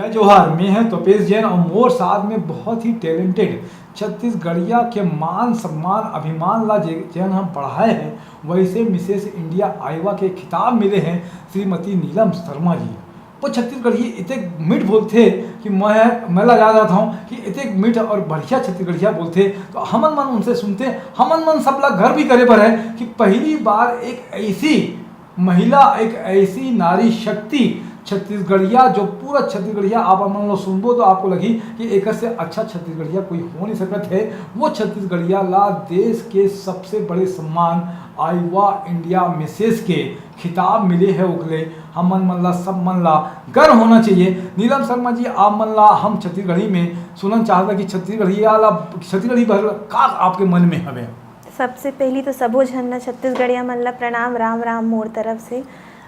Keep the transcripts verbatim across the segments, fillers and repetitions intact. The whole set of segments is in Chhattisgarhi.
जय जोहार, मैं हैं तपेश जैन और मोर साथ में बहुत ही टैलेंटेड छत्तीसगढ़िया के मान सम्मान अभिमान ला जे-, जेन हम बढ़ाए हैं, वैसे मिसेस इंडिया आईवा के खिताब मिले हैं श्रीमती नीलम शर्मा जी। वो छत्तीसगढ़ी इतने मीठ बोलते कि मैं, मैं लगा जाता हूँ कि इतने मीठ और बढ़िया छत्तीसगढ़िया बोलते। तो हमन मन उनसे सुनते, हमन मन सबला गर्व भी करे बर है कि पहली बार एक ऐसी महिला, एक ऐसी नारी शक्ति छत्तीसगढ़िया, जो पूरा छत्तीसगढ़िया आप मन लो सुनबो तो आपको लगी कि एकर से अच्छा छत्तीसगढ़िया कोई हो नहीं सकत है। वो छत्तीसगढ़िया ला देश के सबसे बड़े सम्मान आईवा इंडिया मिसेस के खिताब मिले है, ओकले हमन मन ला, सब मन ला गर्व होना चाहिए। नीलम शर्मा जी, आप मन ला हम छत्तीसगढ़ी में सुनना चाहता कि छत्तीसगढ़िया ला, छत्तीसगढ़ी भर का आपके मन में हवे? सबसे पहली तो सबो झन ला, छत्तीसगढ़िया मन ला प्रणाम, राम राम मोर तरफ से।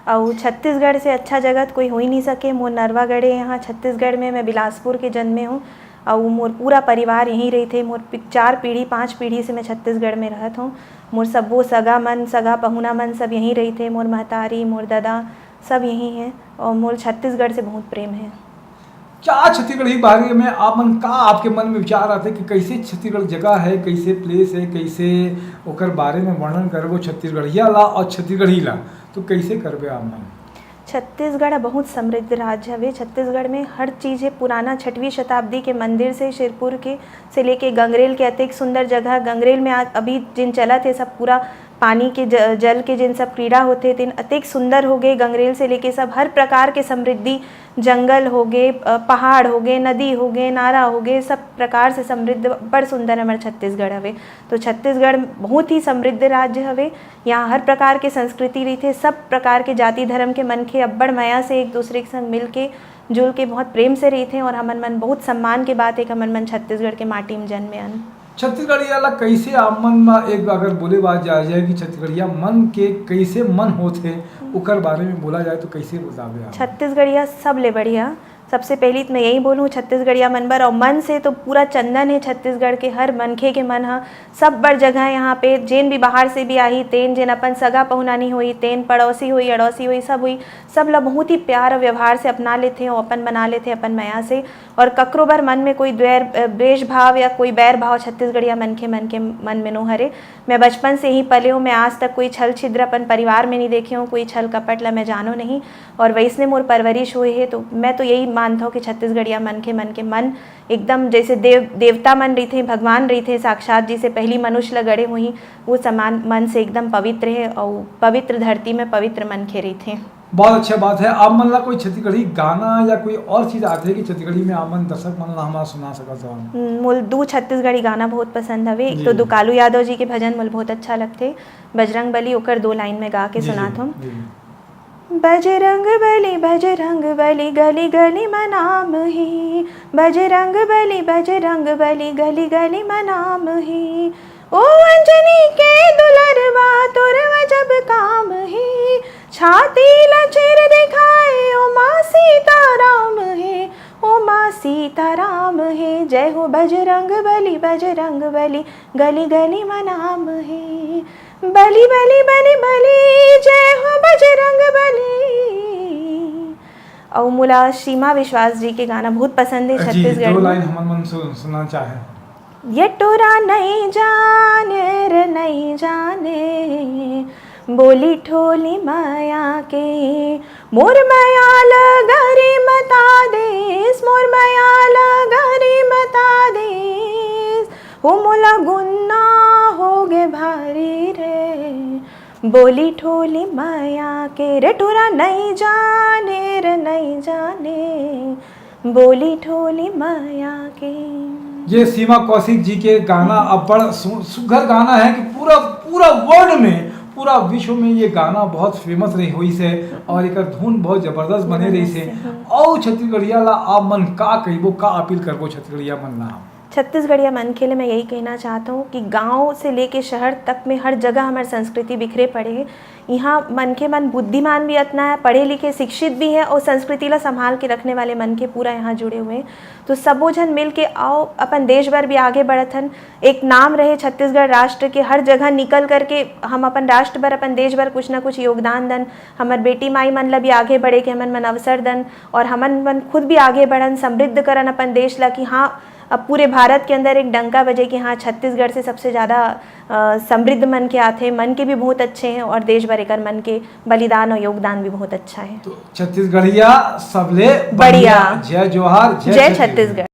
अउ छत्तीसगढ़ से अच्छा जगह तो कोई हो ही नहीं सके। मोर नरवा गढ़े यहाँ छत्तीसगढ़ में, मैं बिलासपुर के जन्मे हूँ। अउ मोर पूरा परिवार यहीं रहिथे। मोर पि-, चार पीढ़ी, पांच पीढ़ी से मैं छत्तीसगढ़ में रहत हूँ। मोर सबो सगा मन, सगा पहुना मन सब यहीं रहिथे। मोर महतारी, मोर ददा सब यहीं हैं और मोर छत्तीसगढ़ से बहुत प्रेम है। क्या छत्तीसगढ़ के बारे में आप मन, का आपके मन में विचार आते कि कैसे छत्तीसगढ़ जगह है, कैसे प्लेस है, कैसे ओकर बारे में वर्णन करबो छत्तीसगढ़िया ला और छत्तीसगढ़ी ला, तो कैसे करबे आप मन? छत्तीसगढ़ ह बहुत समृद्ध राज्य हवे। छत्तीसगढ़ में हर चीज है, पुराना छठवीं शताब्दी के मंदिर से, सिरपुर के से लेके गंगरेल के अतेक सुंदर जगह। गंगरेल में आ-, अभी जिन चलत हे सब पूरा पानी के ज-, जल के जिन सब क्रीड़ा होथे, तेन अतेक सुंदर हो गए। गंगरेल से लेके सब हर प्रकार के समृद्धि, जंगल हो गए, अ, पहाड़ हो गए, नदी हो गए, नारा हो गए, सब प्रकार से समृद्ध, बड़ सुंदर हमर छत्तीसगढ़ हवे। तो छत्तीसगढ़ बहुत ही समृद्ध राज्य हवे। यहाँ हर प्रकार के संस्कृति रहिथे, सब प्रकार के जाति धर्म के मनखे अब्बड़ मया से एक दूसरे के संग मिल के, जुल के, बहुत प्रेम से रहिथे और हमन मन बहुत सम्मान के बात हे कि हमन मन छत्तीसगढ़ के माटी में जन्मे अन। छत्तीसगढ़िया ला कैसे आप मन मा एक अगर बोले बात जाए जाए कि छत्तीसगढ़िया मन के कैसे मन होथे, ओकर बारे में बोला जाए तो कैसे बताबे आप? छत्तीसगढ़िया सबले बढ़िया। सबसे पहली तो मैं यही बोलूँ छत्तीसगढ़िया मन बर, और मन से तो पूरा चंदन है छत्तीसगढ़ के हर मनखे के मन ह। सब बड़ जगह यहाँ पे जेन भी बाहर से भी आही, तेन जेन अपन सगा पहुनानी होई, तेन पड़ोसी होई, अड़ोसी होई, सब होई, सब ला बहुत ही प्यार और व्यवहार से अपना लेथे, अपन बना लेथे अपन मया से। और ककरो बर मन में कोई द्वैर, अ, द्वेष भाव या कोई बैर भाव छत्तीसगढ़िया मनखे मन के मन में नो हरे। मैं बचपन से ही पले हूँ, मैं आज तक कोई छल छिद्र अपन परिवार में नहीं देखे हूँ, कोई छल कपट ला मैं जानो नहीं। और वैसने मोर परवरिश हुए है, तो मैं तो यही मानता हूँ कि छत्तीसगढ़िया मनखे मन के मन एकदम जैसे देव, देवता मन रहिथे, भगवान रहिथे, साक्षात जी से पहली मनुष्य ला गढ़े हुई, वो समान मन से एकदम पवित्र है और पवित्र धरती में पवित्र मनखे रहिथे। बहुत अच्छा बात है। आप मन ला कोई छत्तीसगढ़ी गाना या कोई और चीज आथे कि छत्तीसगढ़ी में आप मन दर्शक मन ला हमारा सुना सकत हो? हम्म, मोल दू छत्तीसगढ़ी गाना बहुत पसंद हवे। एक जी, तो जी। दुकालू यादव जी के भजन मोल बहुत अच्छा लगथे, बजरंग बली, ओकर दो लाइन में गा के जी, जी, सुनात हूँ। जी, जी। बजरंग बली, बजरंग बली, गली गली म नाम ही। बजरंग बली, बजरंग बली, गली गली म नाम ही। ओ अंजनी के दुलरवा, तोर अजब काम ही। छाती ला चीर दिखाए, ओ माँ सीताराम हे, ओ माँ सीताराम हे। जय हो बजरंग बली, बजरंग बली, गली गली म नाम हे। बली बली बली बली, जय हो बजरंग बली। अउ मोला सीमा विश्वास जी के गाना बहुत पसंद हे जी, छत्तीसगढ़ दो में। लाइन हमन मन सु-, सुनना चाहे। ये टोरा नहीं जाने रे नहीं जाने, बोली ठोली माया के, मोर माया ल गरी मता देस, मोर माया ल गरी मता देस, हो मोला गुन्ना हो गे भारी रे, बोली ठोली माया के। रे टोरा नहीं जाने रे नहीं जाने, बोली ठोली माया के। ये सीमा कौशिक जी के गाना अब्बड़ सु-, सुघर गाना है कि पूरा, पूरा वर्ल्ड में, पूरा विश्व में ये गाना बहुत फेमस रही हुई से और एकर धुन बहुत जबरदस्त बने रही से। जबरदस्त, हम्म। और छत्तीसगढ़िया ला आप मन का कहिबो, का अपील करबो छत्तीसगढ़िया मन ला? छत्तीसगढ़िया मनखे ले मैं यही कहना चाहत हूँ कि गांव से लेके शहर तक में हर जगह हमर संस्कृति बिखरे पड़े हे। इहाँ मनखे मन बुद्धिमान भी अतना है, पढ़े लिखे शिक्षित भी है और संस्कृति ला संभाल के रखने वाले मनखे पूरा यहाँ जुड़े हुए हैं। तो सबो झन मिल के आओ, अपन देश बर भी आगे बढ़त हन। एक नाम रहे छत्तीसगढ़ राष्ट्र के, हर जगह निकल करके हम अपन राष्ट्र बर, अपन देश बर कुछ ना कुछ योगदान दन। हमर बेटी माई मन ला भी आगे बढ़े के हमन मन अवसर दन और हमन मन खुद भी आगे बढ़न, समृद्ध करन अपन देश ला कि हाँ, अब पूरे भारत के अंदर एक डंका बजे कि हाँ, छत्तीसगढ़ से सबसे ज्यादा अ, समृद्ध मन के आथे। मन के भी बहुत अच्छे हैं और देश बर एकर मन के बलिदान और योगदान भी बहुत अच्छा है। तो छत्तीसगढ़िया सबले बढ़िया। जय जोहार, जय छत्तीसगढ़।